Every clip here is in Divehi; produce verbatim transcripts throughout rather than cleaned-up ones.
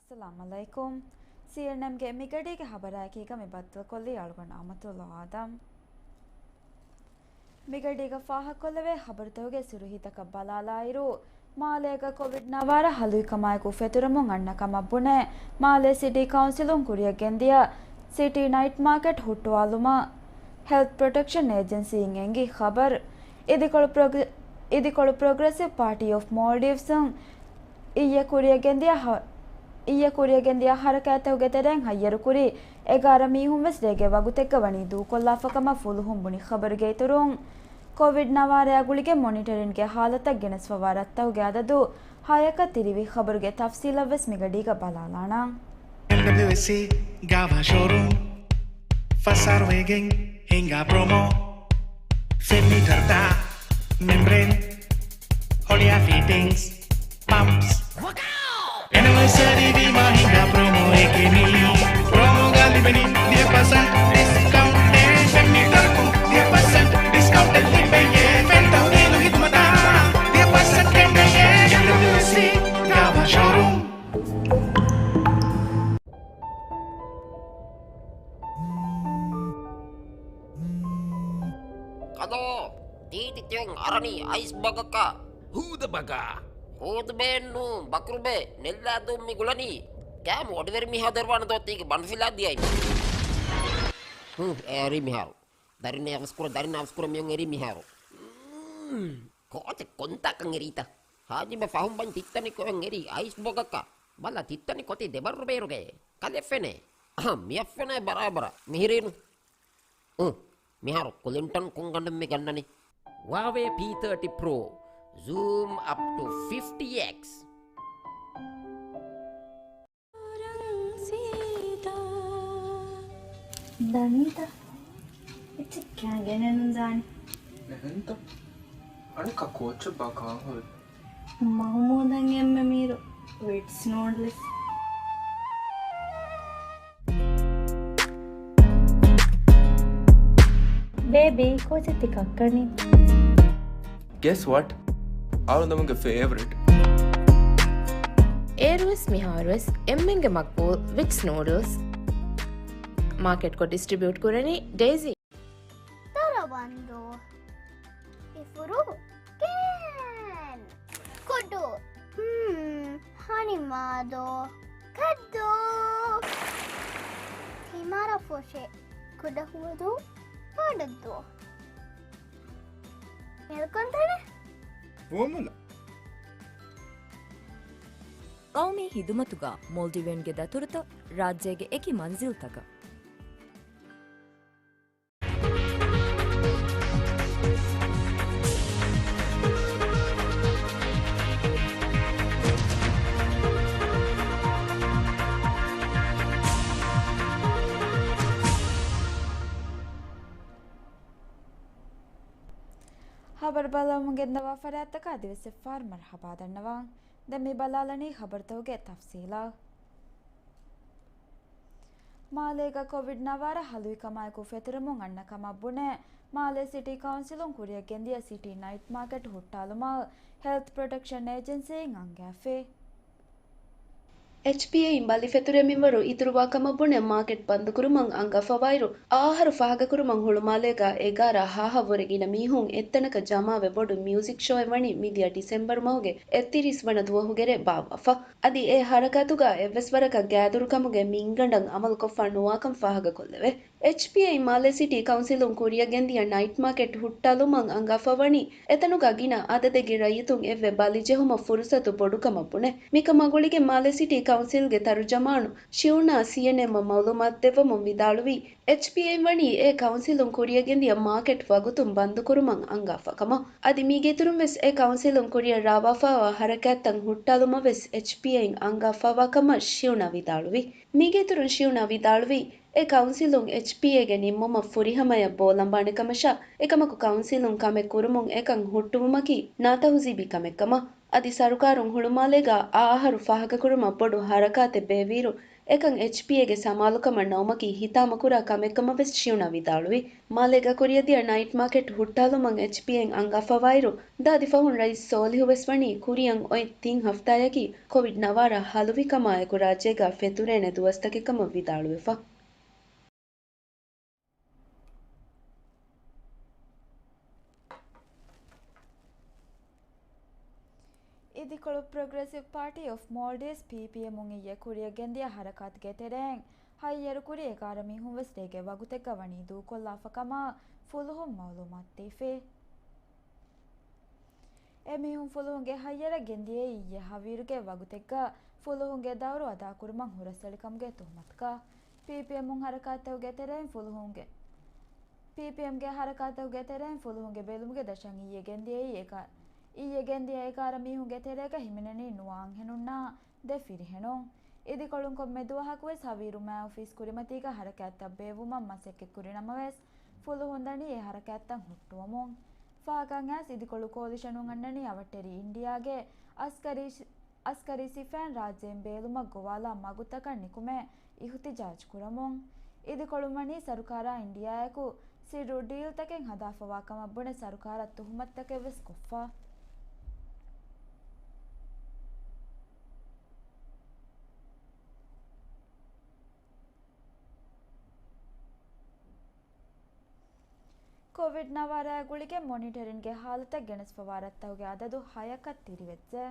އައްސަލާމް ޢަލައިކުމް. ސީއެންއެމްގެ މިގަޑީގެ ޚަބަރާއެކީގަ މި ބައްދަލުކޮށްލީ އަޅުގަނޑު އަމަތުﷲ އާދަމް. މިގަޑީގަ ފާހަގަކޮށްލެވޭ ޚަބަރުތަކުގެ ސުރުޚީތަކަށް ބަލާލާއިރު، މާލޭގަ ކޮވިޑް ނަވާރަ ހަލުވިކަމާއެކު ފެތުރަމުން އަންނަ ކަމަށް ބުނެ، މާލޭ ސިޓީ ކައުންސިލުން ކުރިއަށް ގެންދިޔަ ސިޓީ ނައިޓް މާކެޓް ހުއްޓުވާލުމަށް ހެލްތް ޕްރޮޓެކްޝަން އޭޖެންސީއިން އެނގި ޚަބަރު. އިދިކޮޅު ޕްރޮގް-، އިދިކޮޅު ޕްރޮގްރެސިވް ޕާޓީ އޮފް މޯލްޑިވްސުން އިއްޔެ ކުރިއަށް ގެންދިޔަ ހަ-، އިއްޔެ ކުރިއަށް ގެންދިޔަ ހަރަކާތްތަކުގެ ތެރެއިން ހައްޔަރުކުރި އެގާރަ މީހުން ވެސް ރޭގެ ވަގުތެއްގަ ވަނީ ދޫކޮށްލާފަ ކަމަށް ފުލުހުން ބުނި ޚަބަރުގެ އިތުރުން، ކޮވިޑް ނަވާރައާ ގުޅިގެން މޮނިޓަރިންގެ ހާލަތަށް ގެނެސްފަވާ ރަށްތަކުގެ އަދަދު ހަޔަކަށް ތިރިވި ޚަބަރުގެ ތަފްސީލަށް ވެސް މިގަޑީގަ ބަލާލާނަން. އެމްޑަބްލިއުއެސްސީ ގާވާ ޝޯރޫމް، ފަސް އަހަރު ވެގެން ހިނގާ ޕްރޮމޯ، ފެން މީޓަރުތައް، މެމްބްރޭން، ހޮޅިއާ ފިޓިންގްސް، ޕަމްޕްސް. އެނިވަރސަރީ ވީމާ ހިނގާ ޕްރޮމޯއެކޭ މީ. ޕްރޮމޯގަ ލިބެނީ ދިހަ ޕަސެންޓް ޑިސްކައުންޓެއް، ފެން މީޓަރަކުން ދިހަ ޕަސެންޓް ޑިސްކައުންޓެއް ލިބެޔޭ. ފެން ތަހުލީލު ހިދުމަތާ ދިހަ ޕަސެންޓް ގެންނެޔޭ. އެމްޑަބްލިއުއެސްސީ ގާވާ ޝޯރޫމް. ކަލޯ، ދީދި ތިޔަން އަރަނީ އައިސް ބަގަކަށް. ހޫދަ ބަގާ. ހޫދުބޭއެއްނޫން، ބަކުރުބޭ، ނެއްލާދޫން މި ގުޅަނީ. ކާމު އޮޑިވެރި މީހާ ދެރުވާނެ ދޯ ތީގެ ބަނޑުފިލާ ދިޔައި. ހުން، އެރީ މިހާރު. ދަރިން އަވަސްކުރަ، ދަރިން އަވަސްކުރަ މިޔޮން އެރީ މިހާރު. މް، ކޯޗެއް ކޮންތާކަން އެރީތަ؟ ހާޖިބެ ފަހުން ބަން ތިއްތަނި ކޮއެން އެރީ އައިސް ބޮގަކަށް. ބަލަ ތިއްތަނި ކޮތި ދެބައްރު ބޭރުގައޭ. ކަލެ ފެނޭ. އަހަ، މިއަށް ފެނޭ ބަރާބަރަށް. މިހިރީނު. އު، މިހާރު ކުލިންޓަން ކޮންގަނޑެއް މި ގަންނަނީ؟ ހުއާވޭ ޕީ ތާޓީ ޕްރޯ. ޒޫމް އަޕް ޓު ފިފްޓީ އެކްސް. ދަނީތަ؟ އެއްޗެއް ކާ ގެނެއްނު ދާނެ. އެހެންތަ؟ އަނެއްކާ ކޯޗެއް ބާ ކާން ހުރި؟ މަހުމޫދަށް އެންމެ މީރު ވިޓްސް ނޫޑްލްސް. ބޭބީ، ކޯޗެއް ތި ކައްކަނީ؟ Guess what? އަޅުގަނޑުގެ ފޭވަރިޓް. އޭރުވެސް މިހާރުވެސް އެންމެންގެ މަގްބޫލް ވިޓްސް ނޫޑްލްސް. މާކެޓްކޮށް ޑިސްޓްރިބިއުޓް ކުރަނީ ޑޭޒީ. ދަރަވަންދޫ. އިފުރު ކޭން. ކުޑު. ހްމް، ހަނިމާދޯ. ކައްދޫ. ތިމަރަފުށި. ކުޑަހުވަދޫ. ބޮޑަށްދޫ. މެލްކޮންތަނެ. ފުވައްމުލައް. ގައުމީ ހިދުމަތުގަ މޯލްޑިވިއަންގެ ދަތުރުތައް ރާއްޖޭގެ އެކި މަންޒިލްތަކަށް. ޚަބަރު ބަލަމުން ގެންދަވާ ފަރާތްތަކަށް އަދިވެސް އެއްފަހަރު މަރުޙަބާ ދަންނަވަން. ދެން މި ބަލާލަނީ ޚަބަރުތަކުގެ ތަފްސީލަށް. މާލޭގަ ކޮވިޑް ނަވާރަ ހަލުވިކަމާއެކު ފެތުރަމުން އަންނަ ކަމަށް ބުނެ، މާލޭ ސިޓީ ކައުންސިލުން ކުރިއަށް ގެންދިޔަ ސިޓީ ނައިޓް މާކެޓް ހުއްޓާލުމަށް ހެލްތް ޕްރޮޓެކްޝަން އޭޖެންސީއިން އަންގާފި. އެޗްޕީއޭއިން ބަލި ފެތުރެމިންވަރު އިތުރުވާ ކަމަށް ބުނެ، މާކެޓް ބަންދުކުރުމަށް އަންގާފަވާއިރު، އާ އަހަރު ފާހަގަކުރުމަށް ހުޅުމާލޭގަ އެގާރަ ހާހަށްވުރެ ގިނަ މީހުން އެއްތަނަކަށް ޖަމާވެ، ބޮޑު މިއުޒިކް ޝޯއެއް ވަނީ މިދިޔަ ޑިސެމްބަރު މަހުގެ އެއްތިރީސް ވަނަ ދުވަހުގެ ރޭ ބާއްވާފަ. އަދި އެ ހަރަކާތުގަ އެއްވެސް ވަރަކަށް ގާތްދުރުކަމުގެ މިންގަނޑަށް އަމަލުކޮށްފަ ނުވާކަން ފާހަގަކޮށްލެވޭ. އެޗްޕީއޭއިން މާލޭ ސިޓީ ކައުންސިލުން ކުރިއަށް ގެންދިޔަ ނައިޓް މާކެޓް ހުއްޓާލުމަށް އަންގާފަ ވަނީ، އެތަނުގަ ގިނަ އަދަދެއްގެ ރައްޔިތުން އެއްވެ ބަލި ޖެހުމަށް ފުރުސަތު ބޮޑުކަމަށް ބުނެ. މިކަމާ ގުޅިގެން މާލޭ ސިޓީ ކައުންސިލްގެ ތަރުޖަމާނު ޝިއުނާ ސީއެންއެމްއަށް މައުލޫމާތު ދެއްވަމުން ވިދާޅުވީ، އެޗްޕީއޭއިން ވަނީ އެ ކައުންސިލުން ކުރިއަށް ގެންދިޔަ މާކެޓް ވަގުތުން ބަންދުކުރުމަށް އަންގާފަ ކަމަށް. އަދި މީގެ އިތުރުން ވެސް އެ ކައުންސިލުން ކުރިއަށް ރާވާފައިވާ ހަރަކާތްތައް ހުއްޓާލުމަށް ވެސް އެޗްޕީއޭއިން އަންގާފައިވާ ކަމަށް ޝިއުނާ ވިދާޅުވި. މީގެ އިތުރުން ޝިއުނާ ވިދާޅުވީ، އެ ކައުންސިލުން އެޗްޕީއޭގެ ނިންމުމަށް ފުރިހަމަޔަށް ބޯލަނބާނެ ކަމަށާ، އެކަމަކު ކައުންސިލުން ކަމެއް ކުރުމުން އެކަން ހުއްޓުވުމަކީ ނާތަހުޒީބީ ކަމެއް ކަމަށް. އަދި ސަރުކާރުން ހުޅުމާލޭގަ އާ އަހަރު ފާހަގަކުރުމަށް ބޮޑު ހަރަކާތެއް ބޭއްވިއިރު، އެކަން އެޗްޕީއޭގެ ސަމާލުކަމަށް ނައުމަކީ ހިތާމަ ކުރާ ކަމެއްކަމަށް ވެސް ޝިޔުނާ ވިދާޅުވި. މާލޭގަ ކުރިއަށްދިޔަ ނައިޓް މާކެޓް ހުއްޓާލުމަށް އެޗްޕީއޭން އަންގާފަވާއިރު، ދާދި ފަހުން ރައީސް ސޯލިހު ވެސް ވަނީ ކުރިއަށް އޮތް ތިން ހަފްތާޔަކީ ކޮވިޑް ނަވާރަ ހަލުވި ކަމާއެކު ރާއްޖޭގަ ފެތުރޭނެ ދުވަސްތަކެއް ކަމަށް ވިދާޅުވެފަ. އިދިކޮޅު ޕްރޮގްރެސިވް ޕާޓީ އޮފް މޯލްޑިވްސް، ޕީޕީއެމުން އިއްޔެ ކުރިއަށް ގެންދިޔަ ހަރަކާތުގެ ތެރެއިން ހައްޔަރުކުރި އެގާރަ މީހުން ވެސް ރޭގެ ވަގުތެއްގަ ވަނީ ދޫކޮށްލާފަ ކަމަށް ފުލުހުން މައުލޫމާތު ދީފި. އެމީހުން ފުލުހުންގެ ހައްޔަރަށް ގެންދިޔައީ އިއްޔެ ހަވީރުގެ ވަގުތެއްގަ ފުލުހުންގެ ދައުރު އަދާކުރުމަށް ހުރަސްއެޅިކަމުގެ ތުހުމަތުގަ. ޕީޕީއެމުން ހަރަކާތްތަކުގެ ތެރެއިން ފުލުހުންގެ، ޕީޕީއެމްގެ ހަރަކާތްތަކުގެ ތެރެއިން ފުލުހުންގެ ބެލުމުގެ ދަށަށް އިއްޔެ ގެންދިޔައީ އެގާ-، އިއްޔެ ގެންދިޔަ އެގާރަ މީހުންގެ ތެރޭގަ ހިމެނެނީ ނުވަ އަންހެނުންނާ ދެ ފިރިހެނުން. އިދިކޮޅުން ކޮންމެ ދުވަހަކުވެސް ހަވީރު މާ އޮފީސް ކުރިމަތީގަ ހަރަކާތްތައް ބޭއްވުމަށް މަސައްކަތް ކުރި ނަމަވެސް، ފުލުހުން ދަނީ އެ ހަރަކާތްތައް ހުއްޓުވަމުން. ފާހަގަ އައިސް އިދިކޮޅު ކޯލިޝަނުން އަންނަނީ އަވަށްޓެރި އިންޑިއާގެ އަސްކަރީ، އަސްކަރީ ސިފައިން ރާއްޖޭން ބޭލުމަށް ގޮވާލާ މަގުތަކަށް ނިކުމެ އިހުތިޖާޖް ކުރަމުން. އިދިކޮޅުން ވަނީ ސަރުކާރާ އިންޑިއާއެކު ސިއްރު ޑީލްތަކެއް ހަދާފަވާ ކަމަށް ބުނެ ސަރުކާރަށް ތުހުމަތުތަކެއް ވެސް ކޮށްފަ. ކޮވިޑް ނަވާރައާ ގުޅިގެން މޮނިޓަރިންގެ ހާލަތަށް ގެނެސްފަވާ ރަށްތަކުގެ އަދަދު ހަޔަކަށް ތިރިވެއްޖެ.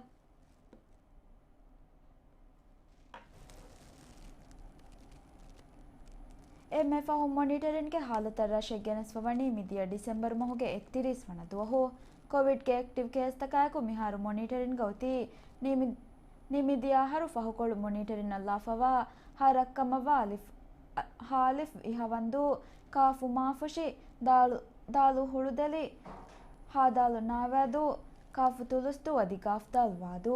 އެންމެ ފަހުން މޮނިޓަރިންގެ ހާލަތަށް ރަށެއް ގެނެސްފަ ވަނީ މިދިޔަ ޑިސެމްބަރު މަހުގެ އެކްތިރީސް ވަނަ ދުވަހު. ކޮވިޑްގެ އެކްޓިވް ކޭސްތަކާއެކު މިހާރު މޮނިޓަރިންގަ އޮތީ ނިމި-، ނިމިދިޔަ އަހަރު ފަހުކޮޅު މޮނިޓަރިން އައްލާފަވާ ހަ ރައްކަމަށްވާ އަލިފް، ހ އަލިފް އިހަ ވަންދޫ، ކާފު މާފުށި، ދާލު، ދާލު ހުޅުދެލި، ހ ދާލު ނާވައިދޫ، ކާފު ތުލުސްދޫ އަދި ގާފްދާލު ވާދޫ.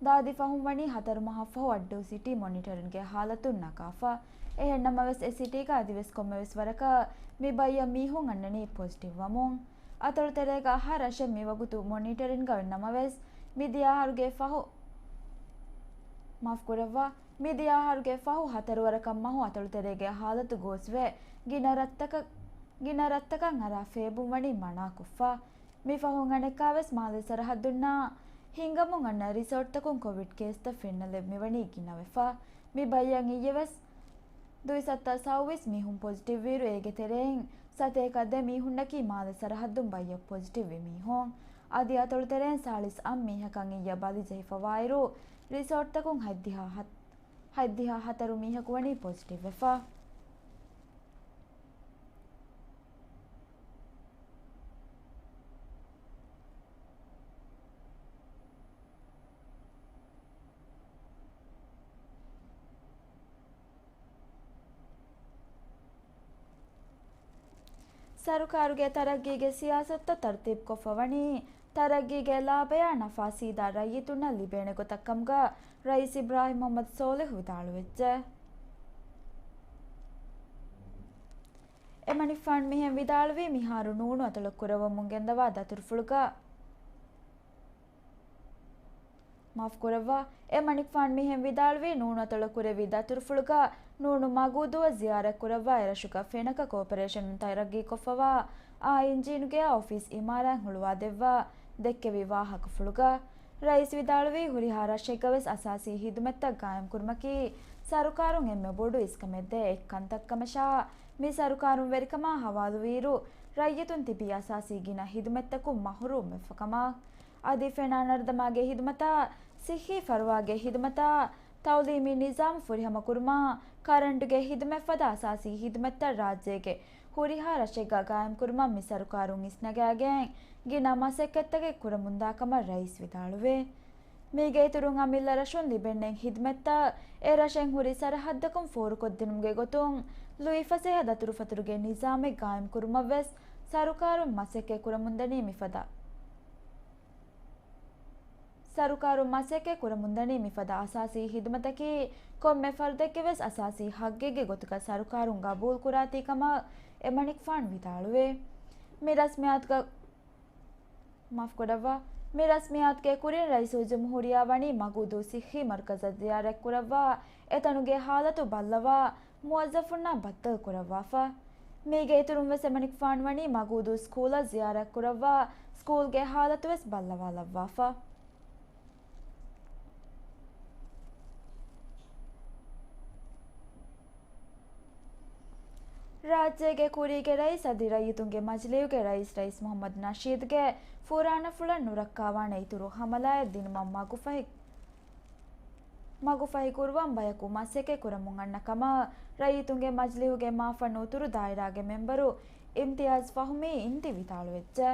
ދާދި ފަހުން ވަނީ ހަތަރު މަހަށްފަހު އައްޑޫ ސިޓީ މޮނިޓަރިންގެ ހާލަތުން ނަގާފަ. އެހެންނަމަވެސް، އެ ސިޓީގަ އަދިވެސް ކޮންމެވެސް ވަރަކަށް މި ބައްޔަށް މީހުން އަންނަނީ ޕޮޒިޓިވް ވަމުން. އަތޮޅުތެރޭގަ އަހަރަށެއް މިވަގުތު މޮނިޓަރިންގަ އޮތް ނަމަވެސް، މިދިޔަ އަހަރުގެ ފަހު، މާފުކުރައްވާ، މިދިޔަ އަހަރުގެ ފަހު ހަތަރު ވަރަކަށް މަހު އަތޮޅުތެރޭގެ ހާލަތު ގޯސްވެ، ގިނަ ރަށްތަކަށް، ގިނަ ރަށްތަކަށް އަރާ ފޭބުން ވަނީ މަނާކޮށްފަ. މި ފަހުން އަނެއްކާވެސް މާލޭ ސަރަހައްދުންނާ ހިނގަމުން އަންނަ ރިސޯޓްތަކުން ކޮވިޑް ކޭސްތައް ފެންނަލެއް މިވަނީ ގިނަވެފަ. މި ބައްޔަށް އިއްޔެވެސް ދުއިސައްތަ ސައުވީސް މީހުން ޕޮޒިޓިވްވިއިރު، އޭގެ ތެރެއިން ސަތޭކަ ދެ މީހުންނަކީ މާލެ ސަރަހައްދުން ބައްޔަށް ޕޮޒިޓިވްވި މީހުން. އަދި އަތޮޅު ތެރެއިން ސާޅީސް އަށް މީހަކަށް އިއްޔަށް ބަލިޖެހިފަވާއިރު، ރިސޯޓްތަކުން ހަތްދިހަ ހަތް، ހަތްދިހަ ހަތަރު މީހަކު ވަނީ ޕޮޒިޓިވްވެފަ. ސަރުކާރުގެ ތަރައްގީގެ ސިޔާސަތުތައް ތަރުތީބުކޮށްފަ ވަނީ، ތަރައްގީގެ ލާބަޔާ ނަފާ ސީދާ ރައްޔިތުންނަށް ލިބޭނެ ގޮތަށް ކަމުގަ ރައީސް އިބްރާހިމް މުހައްމަދު ސޯލިހު ވިދާޅުވެއްޖެ. އެމަނިކުފާނު މިހެން ވިދާޅުވީ، މިހާރު ނޫނު އަތޮޅަށް ކުރައްވަމުން ގެންދަވާ ދަތުރުފުޅުގަ، މާފުކުރައްވާ، އެމަނިކުފާނު މިހެން ވިދާޅުވީ، ނޫނު އަތޮޅަށް ކުރެއްވި ދަތުރުފުޅުގަ ނޫނު މަގޫދޫއަށް ޒިޔާރަތްކުރައްވާ އެރަށުގަ ފެނަކަ ކޯޕަރޭޝަނުން ތަރައްގީކޮށްފަވާ އާ އިންޖީނުގެ އޮފީސް އިމާރާތް ހުޅުވާދެއްވާ ދެއްކެވި ވާހަކަފުޅުގަ، ރައީސް ވިދާޅުވީ، ހުރިހާ ރަށެއްގަވެސް އަސާސީ ހިދުމަތްތައް ގާއިމްކުރުމަކީ ސަރުކާރުން އެންމެ ބޮޑު އިސްކަމެއްދޭ އެއްކަންތައްކަމަށާ، މި ސަރުކާރުން ވެރިކަމާ ހަވާލުވިއިރު، ރައްޔިތުން ތިބީ އަސާސީ ގިނަ ހިދުމަތްތަކުން މަހުރޫމްވެފަކަމަށް. އަދި ފެނާނަރުދަމާގެ ހިދުމަތާ، ސިއްހީ ފަރުވާގެ ހިދުމަތާ، ތައުލީމީ ނިޒާމު ފުރިހަމަކުރުމާ، ކަރަންޓުގެ ހިދުމަތްފަދަ އަސާސީ ހިދުމަތްތައް ރާއްޖޭގެ ހުރިހާ ރަށެއްގަ ގާއިމްކުރުމަށް މި ސަރުކާރުން އިސްނަގާގެން ގިނަ މަސައްކަތްތަކެއް ކުރަމުންދާކަމަށް ރައީސް ވިދާޅުވޭ. މީގެ އިތުރުން އަމިއްލަ ރަށުން ލިބެންނެތް ހިދުމަތްތައް އެ ރަށެއް ހުރި ސަރަހައްދަކުން ފޯރުކޮށްދިނުމުގެ ގޮތުން ލުއިފަސޭހަ ދަތުރުފަތުރުގެ ނިޒާމެއް ގާއިމްކުރުމަށްވެސް ސަރުކާރުން މަސައްކަތް ކުރަމުންދަނީ މިފަދަ، ސަރުކާރުން މަސައްކަތް ކުރަމުންދަނީ މިފަދަ އަސާސީ ހިދުމަތަކީ ކޮންމެ ފަރުދެއްގެވެސް އަސާސީ ހައްގެއްގެ ގޮތުގަ ސަރުކާރުން ގަބޫލުކުރާތީ ކަމަށް އެމަނިކުފާނު ވިދާޅުވޭ. މި ރަސްމިއްޔާތުގަ، މާފުކުރައްވާ، މި ރަސްމިއްޔާތުގެ ކުރިން ރައީސުލްޖުމްހޫރިއްޔާ ވަނީ މަގޫދޫ ޞިއްޙީ މަރުކަޒަށް ޒިޔާރަތްކުރައްވާ، އެތަނުގެ ޙާލަތު ބައްލަވާ، މުވައްޒަފުންނާ ބައްދަލުކުރައްވާފަ. މީގެ އިތުރުން ވެސް އެމަނިކުފާނު ވަނީ މަގޫދޫ ސްކޫލަށް ޒިޔާރަތްކުރައްވާ، ސްކޫލްގެ ޙާލަތު ވެސް ބައްލަވާލައްވާފަ. ރާއްޖޭގެ ކުރީގެ ރައީސް އަދި ރައްޔިތުންގެ މަޖިލީހުގެ ރައީސް، ރައީސް މުޙައްމަދު ނަޝީދުގެ ފުރާނަފުޅަށް ނުރައްކާވާނެ އިތުރު ހަމަލާއެއް ދިނުމަށް މަގުފަހި، މަގުފަހި ކުރުވަން ބަޔަކު މަސައްކަތް ކުރަމުން އަންނަ ކަމަށް ރައްޔިތުންގެ މަޖިލީހުގެ މާފަންނު އުތުރު ދާއިރާގެ މެމްބަރު އިމްތިޔާޒް ފަހުމީ އިންތި ވިދާޅުވެއްޖެ.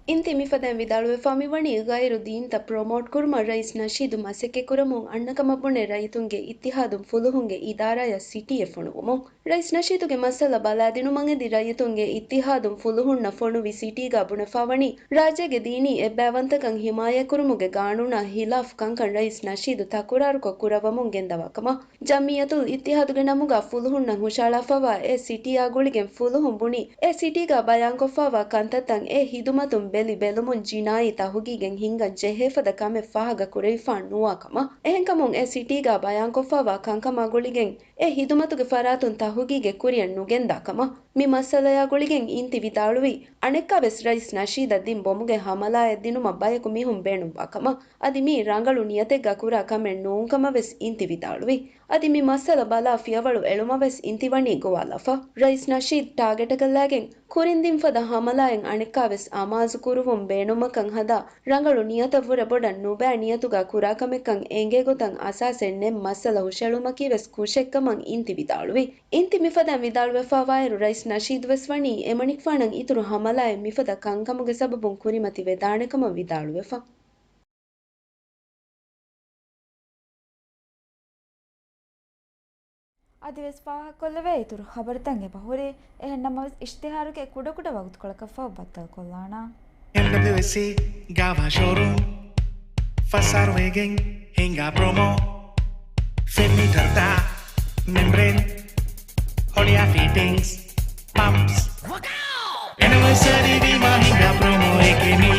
އިންތި މިފަދައިން ވިދާޅުވެފާ މިވަނީ ޣައިރު ދީންތައް ޕްރޮމޯޓް ކުރުމަށް ރައީސް ނަޝީދު މަސައްކަތް ކުރަމުން އަންނަ ކަމަށް ބުނެ ރައްޔިތުންގެ އިއްތިޙާދުން ފުލުހުންގެ އިދާރާޔަށް ސިޓީއެއް ފޮނުވުމުން. ރައީސް ނަޝީދުގެ މައްސަލަ ބަލާދިނުމަށް އެދި ރައްޔިތުންގެ އިއްތިޙާދުން ފުލުހުންނަށް ފޮނުވި ސިޓީގަ ބުނެފާވަނީ، ރާއްޖޭގެ ދީނީ އެއްބައިވަންތަކަން ހިމާޔަތްކުރުމުގެ ގާނޫނާ ހިލާފް ކަންކަން ރައީސް ނަޝީދު ތަކުރާރުކޮށް ކުރައްވަމުން ގެންދަވާ ކަމަށް. ޖަމްޢިއްޔަތުލް އިއްތިޙާދުގެ ނަމުގަ ފުލުހުންނަށް ހުށަހަޅާފައިވާ އެ ސިޓީއާ ގުޅިގެން ފުލުހުން ބުނީ، އެ ސިޓީގަ ބަޔާންކޮށްފައިވާ ކަންތައްތައް އެ ހިދުމަތުން ބެލި ބެލުމުން ޖިނާއީ ތަހުގީގެއް ހިންގަން ޖެހޭފަދަ ކަމެއް ފާހަގަ ކުރެވިފާ ނުވާ ކަމަށް. އެހެންކަމުން އެ ސިޓީގަ ބަޔާންކޮށްފައިވާ ކަންކަމާ ގުޅިގެން އެ ހިދުމަތުގެ ފަރާތުން ތަހުގީގެއް ކުރިއަށް ނުގެންދާ ކަމަށް. މި މައްސަލަޔާ ގުޅިގެން އިންތި ވިދާޅުވީ، އަނެއްކާވެސް ރައީސް ނަޝީދަށް ދިން ބޮމުގެ ހަމަލާއެއް ދިނުމަށް ބަޔަކު މީހުން ބޭނުންވާ ކަމަށް. އަދި މީ ރަނގަޅު ނިޔަތެއްގަ ކުރާ ކަމެއް ނޫން ކަމަށް ވެސް އިންތި ވިދާޅުވީ. އަދި މި މައްސަލަ ބަލާ ފިޔަވަޅު އެޅުމަށް ވެސް އިންތި ވަނީ ގޮވާލާފަ. ރައީސް ނަޝީދު ޓާގެޓަކަށްލާގެން ކުރިން ދިން ފަދަ ހަމަލާއެއް އަނެއްކާވެސް އަމާޒު ކުރުވުން ބޭނުމަކަށް ހަދާ، ރަނގަޅު ނިޔަތަށްވުރެ ބޮޑަށް ނުބައި ނިޔަތުގަ ކުރާ ކަމެއްކަން އެނގޭ ގޮތަށް އަސާސެއް ނެތް މައްސަލަ ހުށައެޅުމަކީ ވެސް ކުށެއްކަމަށް އިންތި ވިދާޅުވި. އިންތި މިފަދައިން ވިދާޅުވެފައިވާއިރު، ރައީސް ނަޝީދު ވެސް ވަނީ އެމަނިކުފާނަށް އިތުރު ހަމަލާއެއް މިފަދަ ކަންކަމުގެ ސަބަބުން ކުރިމަތިވެދާނެކަމަށް ވިދާޅުވެފަ. އަދިވެސް ފާހަގަކޮށްލެވޭ އިތުރު ޚަބަރުތައް އެބަހުރި. އެހެންނަމަވެސް، އިޝްތިހާރުގެ ކުޑަކުޑަ ވަގުތުކޮޅަކަށްފަހު ބައްދަލުކޮށްލާނަން. އެމްޑަބްލިއުއެސްސީ ގާވާ ޝޯރޫމް ފަސް އަހަރު ވެގެން ހިނގާ ޕްރޮމޯ. ފެން މީޓަރުތައް، މެމްބްރޭން، ހޮޅިއާ ފިޓިންގްސް، ޕަމްޕްސް. އެނިވަރސަރީ ވީމާ ހިނގާ ޕްރޮމޯއެކޭ މީ.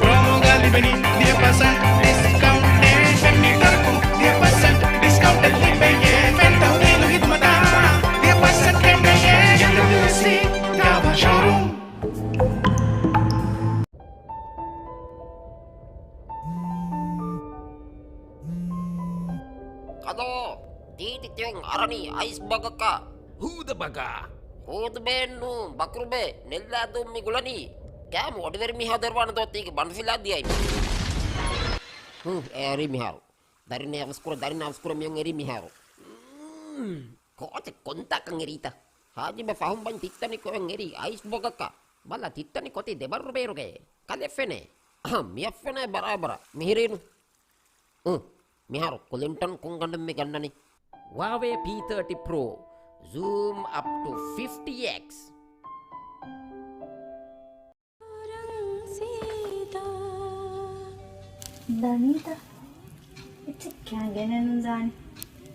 ޕްރޮމޯގަ ލިބެނީ ދިހަ ޕަސެންޓް ޑިސްކައުންޓެއް. ފެން މީޓަރަކުން ދިހަ ޕަސެންޓް ޑިސްކައުންޓެއް ލިބެޔޭ. ފެން ތަހުލީލު ހިދުމަތާ ދިހަ ޕަސެންޓް ކެނޑެޔޭ. އެމްޑަބްލިއުއެސްސީ ގާވާ ޝޯރޫމް. ކަލޯ، ތީތި ތިޔަން އަރަނީ އައިސް ބަގަކަށް. ހޫދަ ބަގާ. ހޫދުބޭންނު ބަކުރުބޭ ނެއްލާދޫން މި ގުޅަނީ. ކާމު އޮޑިވެރި މިހާ ދޮރުވާނެ ދޯ ތީގެ ބަނޑުފިލާ ދިޔައި. ހު، އެރީ މިހާރު. ދަރިން އަވަސްކުރ، ދަރިން އަވަސްކުރ މިޔޮން އެރީ މިހާރު. މް، ކޯޗެއް ކޮންތާކަން އެރީތަ؟ ހާޖިބެ ފަހުން ބަން ތިއްތަނި ކޮއެން އެރީ އައިސް ބޮގަކަށް. ބަލަ ތިއްތަނި ކޮތި ދެބައްރު ބޭރުގެ. ކަލެ ފެނޭ. އަހަ، މިއަށް ފެނޭ ބަރާބަރަށް. މިހިރީނު. އު، މިހާރު ކުލިންޓަން ކުންގަނޑުން މި ގަންނަނީ. ހުއާވޭ ޕީ ތާޓީ ޕްރޯ، ޒޫމް އަޕް ޓު ފިފްޓީ އެކްސް. ދަނީތަ؟ އެއްޗެއް ކާގެނެއްނު ދާނެ.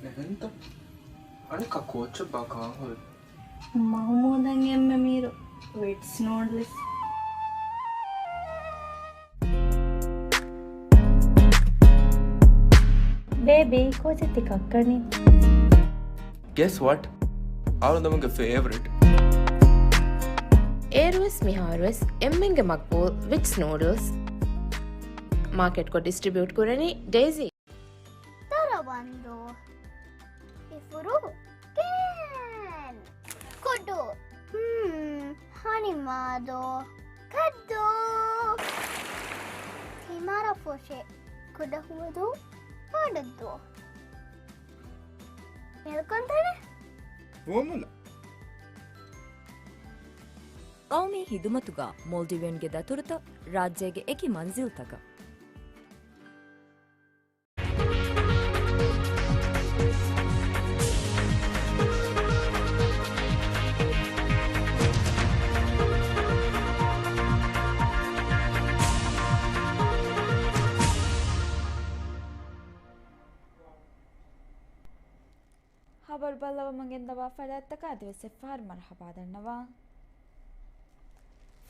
އެހެންތަ؟ އަނެއްކާ ކޯޗެއް ބާ ކާހޮލް. މަހުމޫދަށް އެންމެ މީރު ވިޓްސް ނޫޑްލްސް. ބޭބީ، ކޯޗެއް ތި ކައްކަނީ؟ Guess what? އަޅުގަނޑުގެ ފޭވަރިޓް. އޭރުވެސް މިހާރުވެސް އެންމެންގެ މަގްބޫލް ވިޓްސް ނޫޑްލްސް. މާކެޓްކޮށް ޑިސްޓްރިބިއުޓް ކުރަނީ ޑޭޒީ. ދަރަވަންދޫ. އިފުރު. ކޭން. ކުޑު. ހުން. ހަނިމާދޯ. ކައްދޫ. ތިމާރަ ފޮށެ. ކުޑަ ހުވަދޫ. ބޮޑަށްދޫ. މެލްކޮންތަނެ. ފުވައްމުލައް. ޤައުމީ ހިދުމަތުގަ މޯލްޑިވިއަންގެ ދަތުރުތައް ރާއްޖޭގެ އެކި މަންޒިލްތަކަށް. ޚަބަރު ބައްލަވަމުން ގެންދަވާ ފަރާތްތަކަށް އަދިވެސް އެއްފަހަރު މަރުޙަބާ ދަންނަވަން.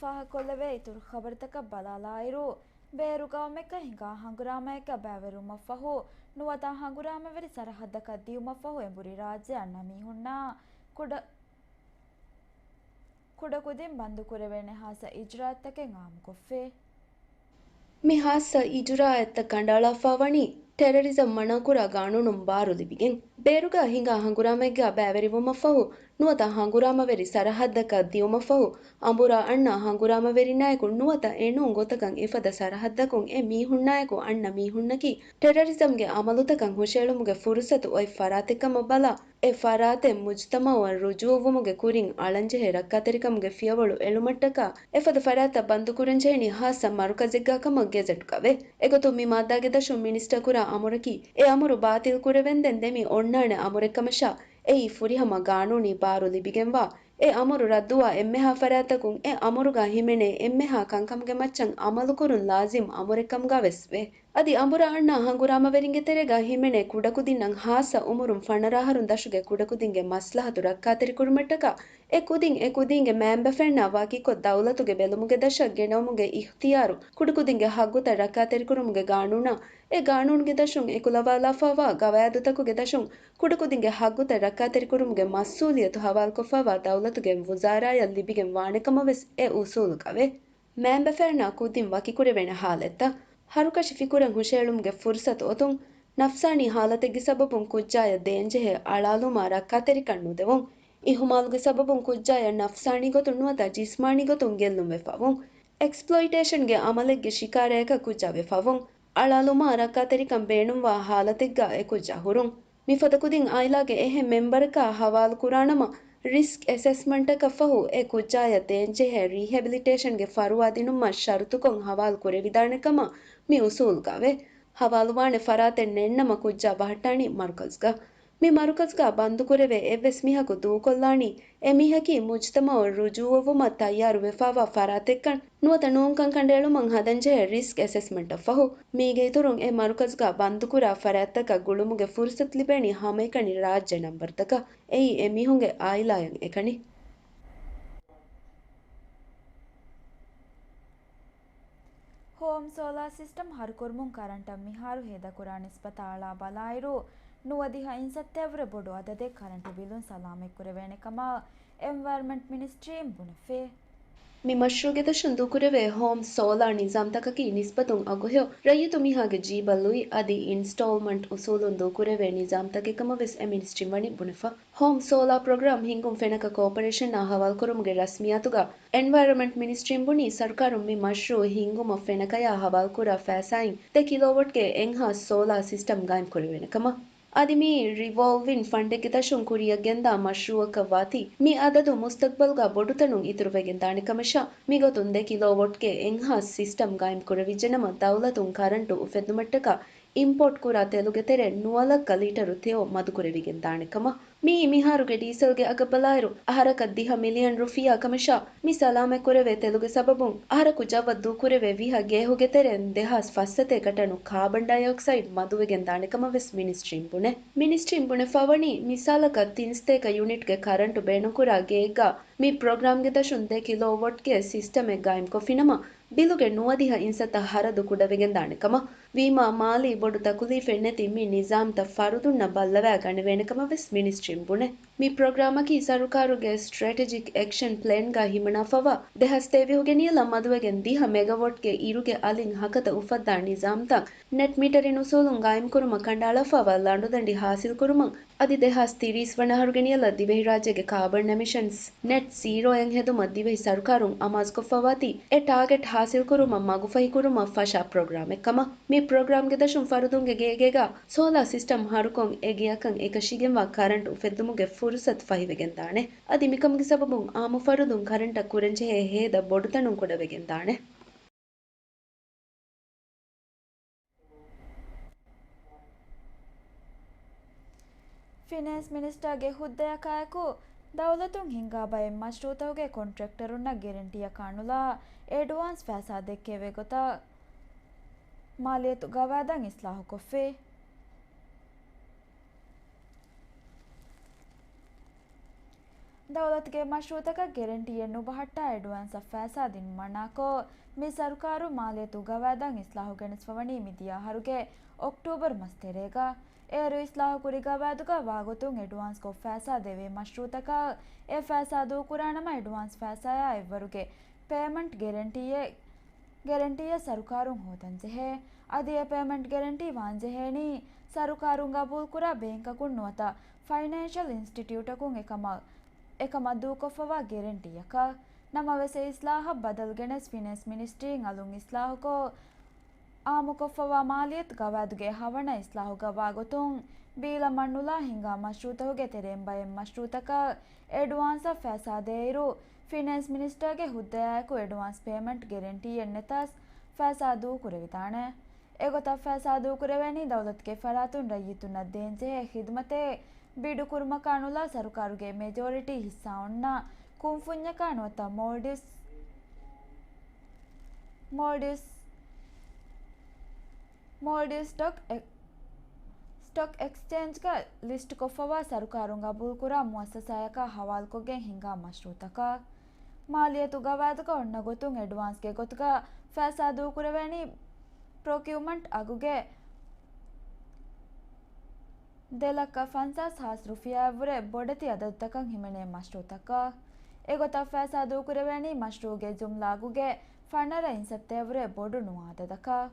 ފާހަގަކޮށްލެވޭ އިތުރު ޚަބަރުތަކަށް ބަލާލާއިރު، ބޭރު ގައުމެއްގަ ހިނގާ ހަނގުރާމައެއްގަ ބައިވެރިވުމަށްފަހު، ނުވަތަ ހަނގުރާމަވެރި ސަރަހައްދަކަށް ދިޔުމަށްފަހު އެނބުރި ރާއްޖެ އަންނަ މީހުންނާ ކުޑަ-، ކުޑަކުދިން ބަންދުކުރެވޭނެ ހާއްސަ އިޖުރާއަތްތަކެއް އާއްމުކޮށްފި. މި ހާއްސަ އިޖުރާއަތްތައް ކަނޑައަޅާފަ ވަނީ، ޓެރަރިޒަމް މަނާކުރާ ގާނޫނުން ބާރު ލިބިގެން. ބޭރުގަ ހިނގާ ހަނގުރާމައެއްގަ ބައިވެރިވުމަށްފަހު، ނުވަތަ ހަނގުރާމަވެރި ސަރަހައްދަކަށް ދިޔުމަށްފަހު، އަނބުރާ އަންނަ ހަނގުރާމަވެރިންނާއެކު ނުވަތަ އެނޫން ގޮތަކަށް އެފަދަ ސަރަހައްދަކުން އެ މީހުންނާއެކު އަންނަ މީހުންނަކީ، ޓެރަރިޒަމްގެ އަމަލުތަކަށް ހުށައެޅުމުގެ ފުރުސަތު އޮތް ފަރާތެއްކަމަށް ބަލާ، އެ ފަރާތެއް މުޖުތަމައުއަށް ރުޖޫޢުވުމުގެ ކުރިން އަޅަންޖެހޭ ރައްކާތެރިކަމުގެ ފިޔަވަޅު އެޅުމަށްޓަކާ، އެފަދަ ފަރާތްތައް ބަންދުކުރަންޖެހެނީ ހާއްސަ މަރުކަޒެއްގަ ކަމަށް ގެޒެޓްގަވޭ. އެގޮތުން މި މާއްދާގެ ދަށުން މިނިސްޓަރ ކުރާ އަމުރަކީ، އެ އަމުރު ބާތިލްކުރެވެންދެން ދެމި އޮންނާނެ އަމުރެއްކަމަށާ، އެއީ ފުރިހަމަ ގާނޫނީ ބާރު ލިބިގެންވާ، އެ އަމުރު ރައްދުވާ އެންމެހާ ފަރާތްތަކުން އެ އަމުރުގަ ހިމެނޭ އެންމެހާ ކަންކަމުގެ މައްޗަށް އަމަލުކުރުން ލާޒިމް އަމުރެއްކަމުގަވެސް ވޭ. އަދި އަނބުރާ އަންނަ ހަނގުރާމަވެރިންގެ ތެރޭގަ ހިމެނޭ ކުޑަކުދިންނަށް ހާއްސަ އުމުރުން ފަނަރަ އަހަރުން ދަށުގެ ކުޑަކުދިންގެ މަސްލަހަތު ރައްކާތެރިކުރުމަށްޓަކާ، އެ ކުދިން އެ ކުދީންގެ މައިންބަފައިންނާ ވަކިކޮށް ދައުލަތުގެ ބެލުމުގެ ދަށަށް ގެނައުމުގެ އިޚްތިޔާރު ކުޑަކުދިންގެ ހައްގުތައް ރައްކާތެރިކުރުމުގެ ގާނޫނާ، އެ ގާނޫނުގެ ދަށުން އެކުލަވާލާފައިވާ ގަވާއިދުތަކުގެ ދަށުން ކުޑަކުދިންގެ ހައްގުތައް ރައްކާތެރިކުރުމުގެ މަސްއޫލިއްޔަތު ހަވާލުކޮށްފައިވާ ދައުލަތުގެ ވުޒާރާޔަށް ލިބިގެން ވާނެކަމަށް ވެސް އެ އުސޫލުގަވޭ. މައިންބަފައިންނާ ކުދިން ވަކިކުރެވޭނެ ހާލަތްތައް ހަރުކަށި ފިކުރަށް ހުށައެޅުމުގެ ފުރުސަތު އޮތުން، ނަފްސާނީ ހާލަތެއްގެ ސަބަބުން ކުއްޖާޔަށް ދޭންޖެހޭ އަޅާލުމާ ރައްކާތެރިކަން ނުދެވުން، އިހުމާލުގެ ސަބަބުން ކުއްޖާޔަށް ނަފްސާނީ ގޮތުން ނުވަތަ ޖިސްމާނީ ގޮތުން ގެއްލުންވެފަވުން، އެކްސްޕްލޮއިޓޭޝަންގެ އަމަލެއްގެ ޝިކާރަޔަކަށް ކުއްޖާ ވެފަވުން، އަޅާލުމާ ރައްކާތެރިކަން ބޭނުންވާ ހާލަތެއްގަ އެ ކުއްޖާ ހުރުން. މިފަދަ ކުދިން އާއިލާގެ އެހެން މެމްބަރަކާ ހަވާލު ކުރާނަމަ، ރިސްކް އެސެސްމަންޓަކަށް ފަހު އެ ކުއްޖާޔަށް ދޭންޖެހޭ ރީހެބިލިޓޭޝަންގެ ފަރުވާ ދިނުމަށް ޝަރުތުކޮށް ހަވާލު ކުރެވިދާނެ ކަމަށް މި އުސޫލުގަވޭ. ހަވާލުވާނެ ފަރާތެއް ނެތްނަމަ ކުއްޖާ ބަހައްޓާނީ މަރުކަޒްގަ. މި މަރުކަޒްގަ ބަންދުކުރެވޭ އެއްވެސް މީހަކު ދޫކޮށްލާނީ އެ މީހަކީ މުޖުތަމައު ރުޖޫޢުވުމަށް ތައްޔާރު ވެފައިވާ ފަރާތެއްކަން ނުވަތަ ނޫންކަން ކަނޑައެޅުމަށް ހަދަންޖެހޭ ރިސްކް އެސެސްމަންޓަށް ފަހު. މީގެ އިތުރުން އެ މަރުކަޒުގަ ބަންދުކުރާ ފަރާތްތަކަށް ގުޅުމުގެ ފުރުސަތު ލިބޭނީ ހަމައެކަނި ރާއްޖެ ނަންބަރުތަކަށް. އެއީ އެ މީހުންގެ އާއިލާޔަށް އެކަނި. ހޯމް ސޯލާ ސިސްޓަމް ހަރުކުރުމުން ކަރަންޓަށް މިހާރު ހޭދަކުރާ ނިސްބަތާ އަޅާ ބަލާއިރު، ނުވަދިހަ އިންސައްތައަށްވުރެ ބޮޑު އަދަދެއް ކަރަންޓު ބިލުން ސަލާމަތްކުރެވޭނެ ކަމަށް އެންވަޔަރމަންޓް މިނިސްޓްރީން ބުނެފި. މި މަޝްރޫޢުގެ ދަށުން ދޫކުރެވޭ ހޯމް ސޯލާ ނިޒާމްތަކަކީ ނިސްބަތުން އަގުހެޔޮ ރައްޔިތު މީހާގެ ޖީބަށް ލުއި އަދި އިންސްޓޯލްމަންޓް އުސޫލުން ދޫކުރެވޭ ނިޒާމްތަކެއް ކަމަށް ވެސް އެ މިނިސްޓްރީން ވަނީ ބުނެފަ. ހޯމް ސޯލާ ޕްރޮގްރާމް ހިންގުން ފެނަކަ ކޯޕަރޭޝަންއާ ހަވާލުކުރުމުގެ ރަސްމިއްޔާތުގަ އެންވަޔަރމަންޓް މިނިސްޓްރީން ބުނީ ސަރުކާރުން މި މަޝްރޫޢު ހިންގުމަށް ފެނަކަޔާ ހަވާލުކުރާ ފައިސާއިން ދެ ކިލޯވަޓްގެ އެއްހާސް ސޯލާ ސިސްޓަމް ގާއިމްކުރެވޭނެ ކަމަށް. އަދި މި ރިވޯލްވިން ފަންޑެއްގެ ދަށުން ކުރިއަށް ގެންދާ މަޝްރޫޢަކަށް ވާތީ، މި އަދަދު މުސްތަގްބަލްގަ ބޮޑުތަނުން އިތުރުވެގެން ދާނެ ކަމަށާ، މިގޮތުން ދެ ކިލޯވަޓްގެ އެއްހާސް ސިސްޓަމް ގާއިމް ކުރެވިއްޖެނަމަ، ދައުލަތުން ކަރަންޓު އުފެއްދުމަށްޓަކާ އިމްޕޯޓް ކުރާ ތެލުގެ ތެރޭ ނުވަ ލައްކަ ލީޓަރު ތެޔޮ މަދުކުރެވިގެން ދާނެ ކަމަށް. މިއީ މިހާރުގެ ޑީސަލްގެ އަގަށް ބަލާއިރު، އަހަރަކަށް ދިހަ މިލިއަން ރުފިޔާ ކަމަށާ، މި ސަލާމަތްކުރެވޭ ތެލުގެ ސަބަބުން އަހަރަކު ޖައްވަށް ދޫކުރެވޭ ވިހަ ގޭހުގެ ތެރެއިން ދެހާސް ފައްސަތޭކަ ޓަނު ކާބަން ޑައިއޮކްސައިޑް މަދުވެގެން ދާނެ ކަމަށް ވެސް މިނިސްޓްރީން ބުނޭ. މިނިސްޓްރީން ބުނެފަ ވަނީ، މިސާލަކަށް ތިން ސަތޭކަ ޔުނިޓްގެ ކަރަންޓު ބޭނުންކުރާ ގެއެއްގަ މި ޕްރޮގްރާމްގެ ދަށުން ދެ ކިލޯވަޓްގެ ސިސްޓަމެއް ގާއިމްކޮށްފިނަމަ، ބިލުގެ ނުވަދިހަ އިންސައްތަ ހަރަދު ކުޑަވެގެންދާނެ ކަމަށް. ވީމާ، މާލީ ބޮޑު ތަކުލީފެއް ނެތި މި ނިޒާމްތައް ފަރުދުންނަށް ބައްލަވާ ގަނެވޭނެ ކަމަށް ވެސް މިނިސްޓްރީން ބުނޭ. މި ޕްރޮގްރާމަކީ ސަރުކާރުގެ ސްޓްރެޓެޖިކް އެކްޝަން ޕްލޭންގަ ހިމަނާފަވާ، ދެހާސް ތޭވީހުގެ ނިޔަލަށް މަދުވެގެން ދިހަ މެގަވޮޓްގެ އިރުގެ އަލިން ހަކަތަ އުފައްދާ ނިޒާމްތައް ނެޓް މީޓަރިން އުސޫލުން ގާއިމްކުރުމަށް ކަނޑައަޅާފަވާ ލަނޑުދަނޑި ހާސިލްކުރުމަށް އަދި ދެހާސް ތިރީސް ވަނަ އަހަރުގެ ނިޔަލަށް ދިވެހިރާއްޖޭގެ ކާބަން އެމިޝަންސް ނެޓް ޒީރޯއެއް ހެދުމަށް ދިވެހި ސަރުކާރުން އަމާޒުކޮށްފަވާތީ، އެ ޓާގެޓް ހާސިލްކުރުމަށް މަގުފަހިކުރުމަށް ފަށާ ޕްރޮގްރާމެއް ކަމަށް. މި ޕްރޮގްރާމްގެ ދަށުން ފަރުދުންގެ ގޭގޭގަ ސޯލާ ސިސްޓަމް ހަރުކޮށް، އެ ގެއަކަށް އެކަށީގެންވާ ކަރަންޓް އުފެއްދުމުގެ ފުރުސަތު ފަހިވެގެންދާނެ. އަދި މިކަމުގެ ސަބަބުން އާއްމު ފަރުދުން ކަރަންޓަށް ކުރަންޖެހޭ ހޭދަ ބޮޑުތަނުން ކުޑަވެގެންދާނެ. ފިނޭންސް މިނިސްޓާގެ ހުއްދަޔަކާއެކު، ދައުލަތުން ހިންގާ ބައެއް މަޝްރޫޢުތަކުގެ ކޮންޓްރެކްޓަރުންނަށް ގެރެންޓީއަކާ ނުލާ، އެޑްވާންސް ފައިސާ ދެއްކެވޭ ގޮތަށް މާލިޔަތު ގަވާއިދަށް އިސްލާހުކޮށްފި. ދައުލަތުގެ މަޝްރޫއުތަކަށް ގެރެންޓީއެއް ނުބަހައްޓާ އެޑްވާންސް ފައިސާ ދިނުން މަނާކޮށް، މި ސަރުކާރު މާލިޔަތު ގަވާއިދަށް އިސްލާހު ގެނެސްފަވަނީ މިދިޔަ އަހަރުގެ އޮކްޓޫބަރު މަސް ތެރޭގަ. އޭރު އިސްލާހުކުރި ގަވާއިދުގަ ވާގޮތުން އެޑްވާންސްކޮށް ފައިސާ ދެވޭ މަޝްރޫއުތަކަށް އެ ފައިސާ ދޫކުރާނަމަ އެޑްވާންސް ފައިސާއާ އެއްވަރުގެ ޕޭމަންޓް ގެރެންޓީއެއް، ގެރެންޓީއެއް ސަރުކާރުން ހޯދަންޖެހޭ. އަދި އެ ޕޭމަންޓް ގެރެންޓީ ވާންޖެހޭނީ ސަރުކާރުން ގަބޫލުކުރާ ބޭންކަކުން ނުވަތަ ފައިނޭންޝަލް އިންސްޓިޓިއުޓަކުން އެކަމަށް، އެކަމަށް ދޫކޮށްފަވާ ގެރެންޓީއަކަށް. ނަމަވެސް އެ އިސްލާހަށް ބަދަލު ގެނެސް ފިނޭންސް މިނިސްޓްރީން އަލުން އިސްލާހުކޮށް، އާއްމުކޮށްފަވާ މާލިޔަތު ގަވާއިދުގެ ހަވަނަ އިސްލާހުގަ ވާގޮތުން، ބީލަ މަންނުލާ ހިނގާ މަޝްރޫއުތަކުގެ ތެރެއިން ބައެއް މަޝްރޫއުތަކަށް އެޑްވާންސްއަށް ފައިސާ ދޭއިރު، ފިނޭންސް މިނިސްޓަރގެ ހުއްދަޔާއެކު އެޑްވާންސް ޕޭމަންޓް ގެރެންޓީއެއް ނެތަސް، ފައިސާ ދޫކުރެވިދާނެ. އެގޮތަށް ފައިސާ ދޫކުރެވޭނީ ދައުލަތުގެ ފަރާތުން ރައްޔިތުންނަށް ދޭންޖެހޭ ޚިދުމަތެއް ބިޑުކުރުމަކާ ނުލާ ސަރުކާރުގެ މެޖޯރިޓީ ހިއްސާ އޮންނަ ކުންފުންޏަކާ ނުވަތަ މޯލްޑިވްސް، މޯލްޑިވްސް، މޯލްޑިވްސް ސްޓޮކް އެ-، ސްޓޮކް އެކްސްޗޭންޖްގަ ލިސްޓްކޮށްފަވާ ސަރުކާރުން ގަބޫލުކުރާ މުއައްސަސާޔަކާ ހަވާލުކޮށްގެން ހިނގާ މަޝްރޫއުތަކަށް. މާލިޔަތު ގަވާއިދުގަ އޮންނަ ގޮތުން އެޑްވާންސްގެ ގޮތުގަ ފައިސާ ދޫކުރެވޭނީ ޕްރޮކިއުމަންޓް އަގުގެ ދެ ލައްކަ ފަންސާސް ހާސް ރުފިޔާއަށްވުރެ ބޮޑެތި އަދަދުތަކަށް ހިމެނޭ މަޝްރޫއުތަކަށް. އެގޮތަށް ފައިސާ ދޫކުރެވޭނީ މަޝްރޫއުގެ ޖުމްލަ އަގުގެ ފަނަރަ އިންސައްތައަށްވުރެ ބޮޑު ނުވަ އަދަދަކަށް.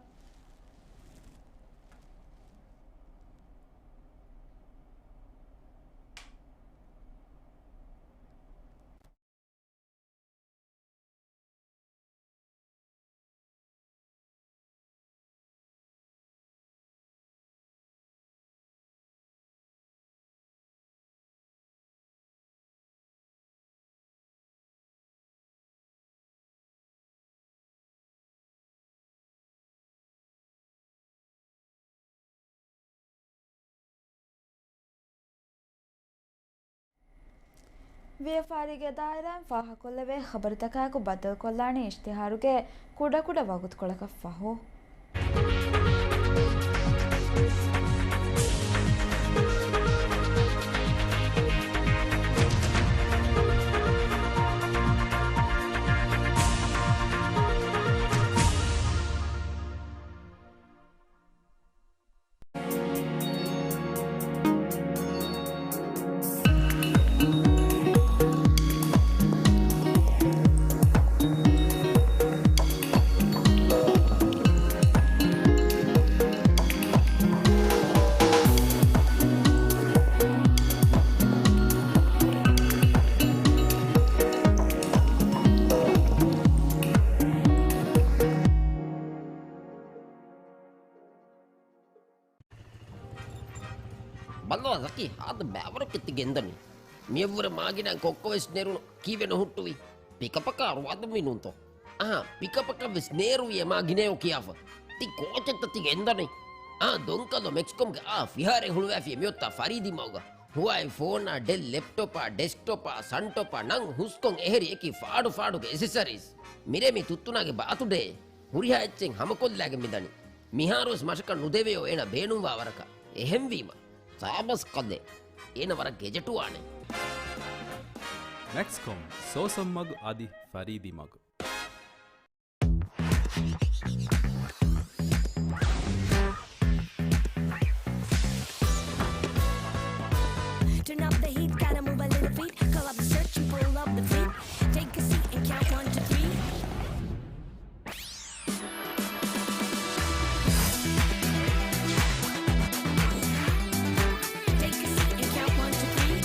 ވިޔަފާރީގެ ދާއިރާއިން ފާހަގަކޮށްލެވޭ ޚަބަރުތަކާއެކު ބައްދަލުކޮށްލާނީ އިޝްތިހާރުގެ ކުޑަކުޑަ ވަގުތުކޮޅަކަށް ފަހު. ބައްލަވާ ޒަކީ، ހާދަ ބައިވަރަކަށް ތި ގެންދަނީ. މިއަށްވުރެ މާގިނައިން ކޮއްކޮވެސް ނެރުނު، ކީއްވެ ނުހުއްޓުވީ؟ ޕިކަޕަކާ އަރުވާލަންވީ ނޫންތޯ؟ އަހާ، ޕިކަޕަކަށްވެސް ނޭރުވިއޭ މާގިނައޭ ކިޔާފަ. ތި ކޯޗެއްތަ ތި ގެންދަނީ؟ އާ، ދޮންކަލޯ މެކްސްކޮމްގެ އާ ފިހާރައެއް ހުޅުވާފިޔޭ މިއޮތާ ފަރީދީ މަގުގަ. ހުވާއި ފޯނާ، ޑެލް ލެޕްޓޮޕާ، ޑެސްކްޓޮޕާ، ސަންޓޮޕާ، ނަން ހުސްކޮށް އެހެރި އެކި ފާޑު ފާޑުގެ އެސެސަރީސް. މިރޭ މި ތުއްތުނާގެ ބާތުޑޭ. ހުރިހާ އެއްޗެއް ހަމަކޮށްލާގެން މިދަނީ. މިހާރުވެސް މަށަކަށް ނުދެވެޔޯ އޭނަ ބޭނުންވާ ވަރަކަށް. އެހެންވީމަ، ސާބަސް ކަލޭ. އޭނަ ވަރަށް ގެޖެޓުވާނެ. މެކްސްކޮމް، ސޯސަން މަގު އަދި ފަރީދީ މަގު. Turn up the heat, gotta move a little feet. Call up the search and pull up the feet. Take a seat and count one to three. Take a seat and count one to three.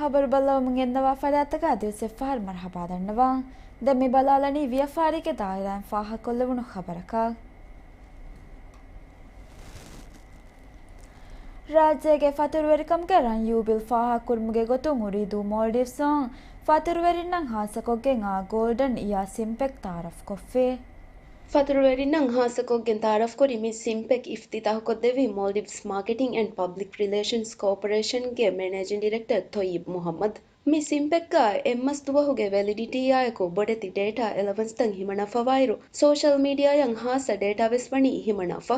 ޚަބަރު ބައްލަވަމުން ގެންނަވާ ފަރާތްތަކާ ދިވެއްސެއް ފަހަރު މަރުޙަބާ ދަންނަވަން. ދެން މި ބަލާލަނީ ވިޔަފާރީގެ ދާއިރާއިން ފާހަގަކޮށްލެވުނު ޚަބަރަކަށް. ރާއްޖޭގެ ފަތުރުވެރިކަމުގެ ރަން ޔޫ ބިލް ފާހަގަކުރުމުގެ ގޮތުން އުރީދޫ މޯލްޑިވްސުން ފަތުރުވެރިންނަށް ހާއްސަކޮށްގެން އާ ގޯލްޑަން އިޔާ ސިމްޕެކް ތައާރަފްކޮށްފި. ފަތުރުވެރިންނަށް ހާއްސަކޮށްގެން ތައާރަފްކުރި މި ސިމްޕެކް އިފްތިތާހުކޮށްދެއްވީ މޯލްޑިވްސް މާކެޓިން އެންޑް ޕަބްލިކް ރިލޭޝަންސް ކޯޕަރޭޝަންގެ މެނޭޖިން ޑިރެކްޓަރ ތޮއްޔިބް މުހައްމަދު. މި ސިމްޕެކްގަ އެއްމަސް ދުވަހުގެ ވެލިޑިޓީއާއެކު ބޮޑެތި ޑޭޓާ އެލަވަންސްތައް ހިމަނާފަވާއިރު، ސޯޝަލް މީޑިއާއަށް ހާއްސަ ޑޭޓާވެސް ވަނީ ހިމަނާފަ.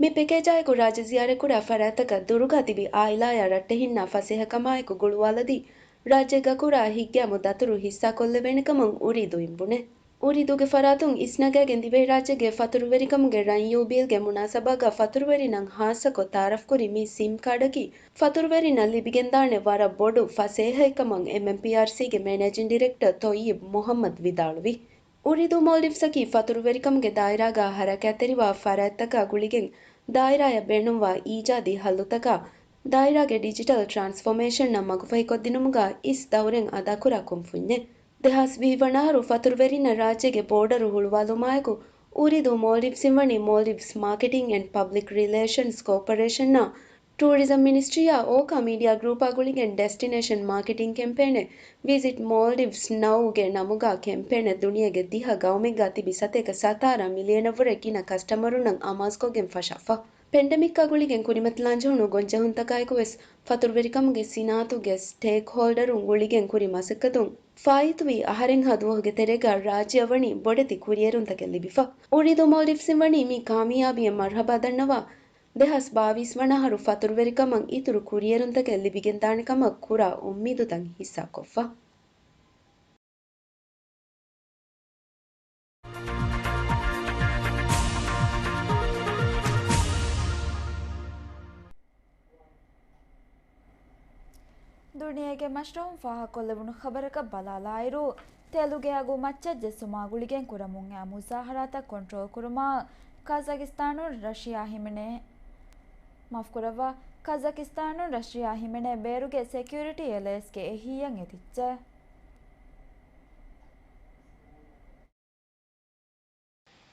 މި ޕެކޭޖާއެކު ރާއްޖެ ޒިޔާރަތްކުރާ ފަރާތްތަކަށް ދުރުގަ ތިބި އާއިލާޔާ ރައްޓެހިންނާ ފަސޭހަކަމާއެކު ގުޅުވާލަދީ، ރާއްޖޭގަ ކުރާ ހިތްގައިމު ދަތުރު ހިއްސާކޮށްލެވޭނެކަމަށް އުރީދޫއިން ބުނޭ. އުރީދޫގެ ފަރާތުން އިސްނަގާގެން ދިވެހިރާއްޖޭގެ ފަތުރުވެރިކަމުގެ ރަންޔޫ ބީލްގެ މުނާސަބާގަ ފަތުރުވެރިންނަށް ހާއްސަކޮށް ތައާރަފްކުރި މި ސިމް ކާޑަކީ، ފަތުރުވެރިންނަށް ލިބިގެންދާނެ ވަރަށް ބޮޑު ފަސޭހައެއްކަމަށް އެމްއެމްޕީއާރްސީގެ މެނޭޖިން ޑިރެކްޓަރ ތޮއްޔިބް މުހައްމަދު ވިދާޅުވި. އުރީދޫ މޯލްޑިވްސްއަކީ ފަތުރުވެރިކަމުގެ ދާއިރާގަ ހަރަކާތްތެރިވާ ފަރާތްތަކާ ގުޅިގެން ދާއިރާޔަށް ބޭނުންވާ އީޖާދީ ހައްލުތަކާ، ދާއިރާގެ ޑިޖިޓަލް ޓްރާންސްފޯމޭޝަންއަށް މަގުފަހިކޮށްދިނުމުގަ އިސް ދައުރެއް އަދާކުރާ ކުންފުންޏެއް. ދެހާސް ވިހި ވަނަ އަހަރު ފަތުރުވެރިންނަށް ރާއްޖޭގެ ބޯޑަރު ހުޅުވާލުމާއެކު، އުރީދޫ މޯލްޑިވްސްއިން ވަނީ މޯލްޑިވްސް މާކެޓިން އެންޑް ޕަބްލިކް ރިލޭޝަންސް ކޯޕަރޭޝަންއާ، ޓޫރިޒަމް މިނިސްޓްރީއާ އޯކާ މީޑިއާ ގްރޫޕާ ގުޅިގެން ޑެސްޓިނޭޝަން މާކެޓިން ކެމްޕޭނެއް، ވިޒިޓް މޯލްޑިވްސް ނައުގެ ނަމުގަ ކެމްޕޭނެއް ދުނިޔޭގެ ދިހަ ގައުމެއްގަ ތިބި ސަތޭކަ ސަތާރަ މިލިއަނަށްވުރެ ގިނަ ކަސްޓަމަރުންނަށް އަމާޒުކޮށްގެން ފަށާފަ. ޕެންޑެމިކްއާ ގުޅިގެން ކުރިމަތިލާންޖެހުނު ގޮންޖެހުންތަކާއެކުވެސް ފަތުރުވެރިކަމުގެ ސިނާއަތުގެ ސްޓޭކްހޯލްޑަރުން ގުޅިގެން ކުރި މަސައްކަތުން ފާއިތުވި އަހަރެއްހާ ދުވަހުގެ ތެރޭގަ ރާއްޖެއަށް ވަނީ ބޮޑެތި ކުރިއެރުންތަކެއް ލިބިފަ. އުރީދޫ މޯލްޑިވްސްއިން ވަނީ މި ކާމިޔާބީއެއް މަރުހަބާ ދަންނަވާ، ދެހާސް ބާވީސް ވަނަ އަހަރު ފަތުރުވެރިކަމަށް އިތުރު ކުރިއެރުންތަކެއް ލިބިގެންދާނެ ކަމަށް ކުރާ އުއްމީދުތައް ހިއްސާކޮށްފަ. ދުނިޔޭގެ މަޝްރަހުން ފާހަގަކޮށްލެވުނު ޚަބަރަކަށް ބަލާލާއިރު، ތެލުގެ އަގު މައްޗަށް ޖެއްސުމާ ގުޅިގެން ކުރަމުން އައި މުޒާހަރާތައް ކޮންޓްރޯލް ކުރުމަށް ކަޒަކިސްތާނުން ރަޝިޔާ ހިމެނޭ. މާފުކުރައްވާ، ކަޒަކިސްތާނުން ރަޝިޔާ ހިމެނޭ ބޭރުގެ ސެކިއުރިޓީ އެލަޔަންސްގެ އެހީއަށް އެދިއްޖެ.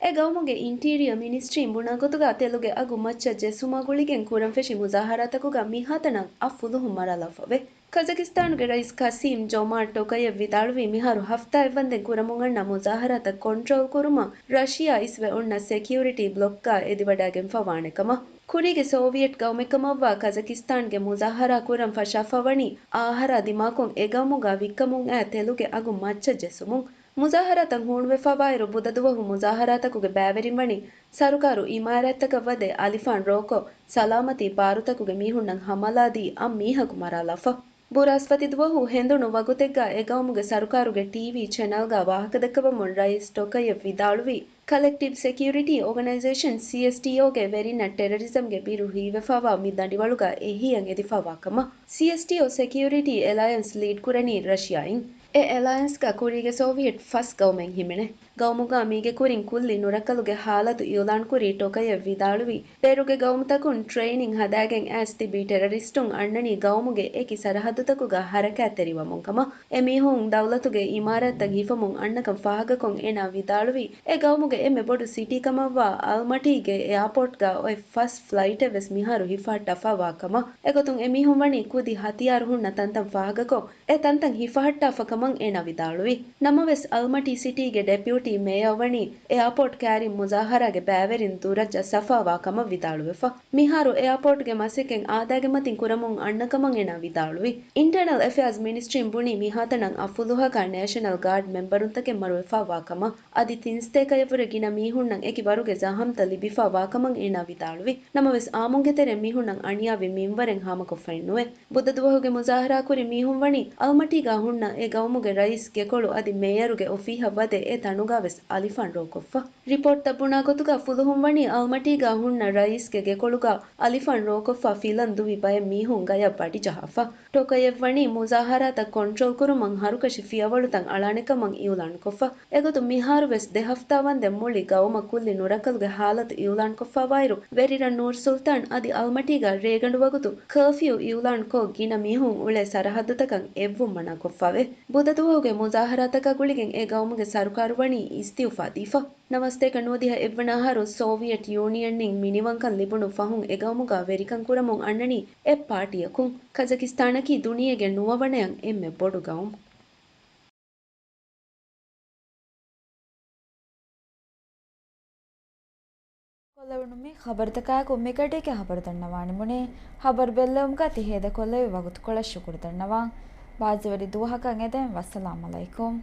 އެ ގައުމުގެ އިންޓީރިއަ މިނިސްޓްރީން ބުނާ ގޮތުގަ ތެލުގެ އަގު މައްޗަށް ޖެއްސުމާ ގުޅިގެން ކުރަންފެށި މުޒާހަރާތަކުގަ މިހާތަނަށް އަށް ފުލުހުން މަރާލާފަވޭ. ކަޒަކިސްތާނުގެ ރައީސް ކަސީމް ޖޮމާޓް ޓޮކަޔެވް ވިދާޅުވީ މިހާރު ހަފްތާއެއްވަންދެން ކުރަމުން އަންނަ މުޒާހަރާތައް ކޮންޓްރޯލް ކުރުމަށް ރަޝިޔާ އިސްވެ އޮންނަ ސެކިއުރިޓީ ބްލޮކްގަ އެދިވަޑައިގެންފަވާނެ ކަމަށް. ކުރީގެ ސޯވިއެޓް ގައުމެއްކަމަށްވާ ކަޒަކިސްތާންގެ މުޒާހަރާ ކުރަން ފަށާފަވަނީ އާހަރާ ދިމާކޮށް އެގައުމުގަ ވިއްކަމުން އައި ތެލުގެ އަގު މައްޗަށް ޖެއްސުމުން. މުޒާހަރާތައް ހޫނުވެފަވާއިރު ބުދަ ދުވަހު މުޒާހަރާތަކުގެ ބައިވެރިން ވަނީ ސަރުކާރު އިމާރާތްތަކަށް ވަދެ އަލިފާން ރޯކޮށް، ސަލާމަތީ ބާރުތަކުގެ މީހުންނަށް ހަމަލާދީ އަށް މީހަކު މަރާލާފަ. ބުރާސްފަތި ދުވަހު ހެނދުނު ވަގުތެއްގަ އެގައުމުގެ ސަރުކާރުގެ ޓީވީ ޗެނަލްގަ ވާހަކަދައްކަވަމުން ރައީސް ޓޮކަޔެވް ވިދާޅުވީ، ކަލެކްޓިވް ސެކިއުރިޓީ އޯގަނައިޒޭޝަން، ސީއެސްޓީއޯގެ ވެރިންނަށް ޓެރަރިޒަމްގެ ބިރު ހީވެފަވާ މި ދަނޑިވަޅުގަ އެހީއަށް އެދިފަވާ ކަމަށް. ސީއެސްޓީއޯ ސެކިއުރިޓީ އެލަޔަންސް ލީޑްކުރަނީ ރަޝިޔާއިން. އެ އެލަޔަންސްގަ ކުރީގެ ސޯވިއެޓް ފަސް ގައުމެއް ހިމެނޭ. ގައުމުގަ މީގެ ކުރިން ކުއްލި ނުރައްކަލުގެ ހާލަތު އިއުލާންކުރީ ޓޮކަޔެވް ވިދާޅުވީ، ބޭރުގެ ގައުމުތަކުން ޓްރެއިނިން ހަދާގެން އައިސް ތިބި ޓެރަރިސްޓުން އަންނަނީ ގައުމުގެ އެކި ސަރަހައްދުތަކުގަ ހަރަކާތްތެރިވަމުން ކަމަށް. އެމީހުން ދައުލަތުގެ އިމާރާތްތައް ހިފަމުން އަންނަކަން ފާހަގަކޮށް އޭނާ ވިދާޅުވީ، އެ ގައުމުގެ އެންމެ ބޮޑު ސިޓީ ކަމަށްވާ އަލްމަޓީގެ އެއާޕޯޓްގަ އޮތް ފަސް ފްލައިޓެއް ވެސް މިހާރު ހިފަހައްޓާފަވާ ކަމަށް. އެގޮތުން އެމީހުން ވަނީ ކުދި ހަތިޔާރު ހުންނަ ތަންތަން ފާހަގަކޮށް، އެ ތަންތަން ހިފަހައްޓާފަ ކަމަށް އޭނާ ވިދާޅުވި. ނަމަވެސް، އަލްމަޓީ ސިޓީގެ ޑެޕިއުޓީ މޭޔަރ ވަނީ އެއާޕޯޓް ކައިރިން މުޒާހަރާގެ ބައިވެރިން ދުރަށް ޖައްސާފަވާ ކަމަށް ވިދާޅުވެފަ. މިހާރު އެއާޕޯޓްގެ މަސައްކަތް އާދައިގެ މަތިން ކުރަމުން އަންނަ ކަމަށް އޭނާ ވިދާޅުވި. އިންޓަރނަލް އެފެއާޒް މިނިސްޓްރީން ބުނީ މިހާތަނަށް އަށް ފުލުހަކާ ނޭޝަނަލް ގާޑް މެމްބަރުންތަކެއް މަރުވެފަވާ ކަމަށް. އަދި ތިން ސަތޭކައަށްވުރެ ގިނަ މީހުންނަށް އެކި ވަރުގެ ޒަހަމްތައް ލިބިފަ ވާކަމަށް އޭނާ ވިދާޅުވި. ނަމަވެސް، އާއްމުގެ ތެރެއިން މީހުންނަށް އަނިޔާވި މިންވަރެއް ހާމަކޮށްފައެއްނުވޭ. ބުދަ ދުވަހުގެ މުޒާހަރާކުރި މީހުން ވަނީ އަލްމަޓީގާ ހުންނަ އެ ގައުމުގެ ރައީސް ގެކޮޅު އަދި މޭޔަރުގެ އޮފީހަށް ވަދެ އެ ތަނުގާވެސް އަލިފާން ރޯކޮށްފަ. ރިޕޯޓްތައް ބުނާ ގޮތުގަ ފުލުހުން ވަނީ އަލްމަޓީގާ ހުންނަ ރައީސްގެ ގެކޮޅުގަ އަލިފާން ރޯކޮށްފަ ފިލަން ދުވި ބައެއް މީހުން ގަޔަށް ބަޑިޖަހާފަ. ޓޮކަޔެވް ވަނީ މުޒާހަރާތައް ކޮންޓްރޯލް ކުރުމަށް ހަރުކަށި ފިޔަވަޅުތައް އަޅާނެ ކަމަށް އިއުލާންކޮށްފަ. އެގޮތުން މިހާރުވެސް ދެ ހަފްތާ ވަންދެން މުޅި ގައުމަށް ކުއްލި ނުރައްކަލުގެ ހާލަތު އިއުލާންކޮށްފަވާއިރު، ވެރިރަށް ނޫރު ސުލްތާން އަދި އަލްމަޓީގަ ރޭގަނޑު ވަގުތު ކާފިއު އިއުލާންކޮށް، ގިނަ މީހުން އުޅޭ ސަރަހައްދުތަކަށް އެއްވުން މަނާކޮށްފަވޭ. ބުދަ ދުވަހުގެ މުޒާހަރާތަކާ ގުޅިގެން އެ ގައުމުގެ ސަރުކާރު ވަނީ އިސްތިއުފާ ދީފަ. ނަވާރަ ސަތޭކަ ނުވަދިހަ އެއްވަނަ އަހަރު ސޯވިއެޓް ޔޫނިއަންއިން މިނިވަންކަން ލިބުނު ފަހުން އެ ގައުމުގަ ވެރިކަން ކުރަމުން އަންނަނީ އެއް ޕާޓީއަކުން. ކަޒަކިސްތާނަކީ ދުނިޔޭގެ ނުވަވަނަޔަށް އެންމެ ބޮޑު ގައުމު. ލެވުނު މި ޚަބަރުތަކާއެކު މިގަޑީގެ ޚަބަރު ދަންނަވާނެ ބުނީ. ޚަބަރު ބެއްލެވުމުގަ ތި ހޭދަކޮށްލެވި ވަގުތުކޮޅަށް ޝުކުރު ދަންނަވާން. ބާއްޖަވެރި ދުވަހަކަށް އެދެން. ވައްސަލާމް އަލައިކުމް.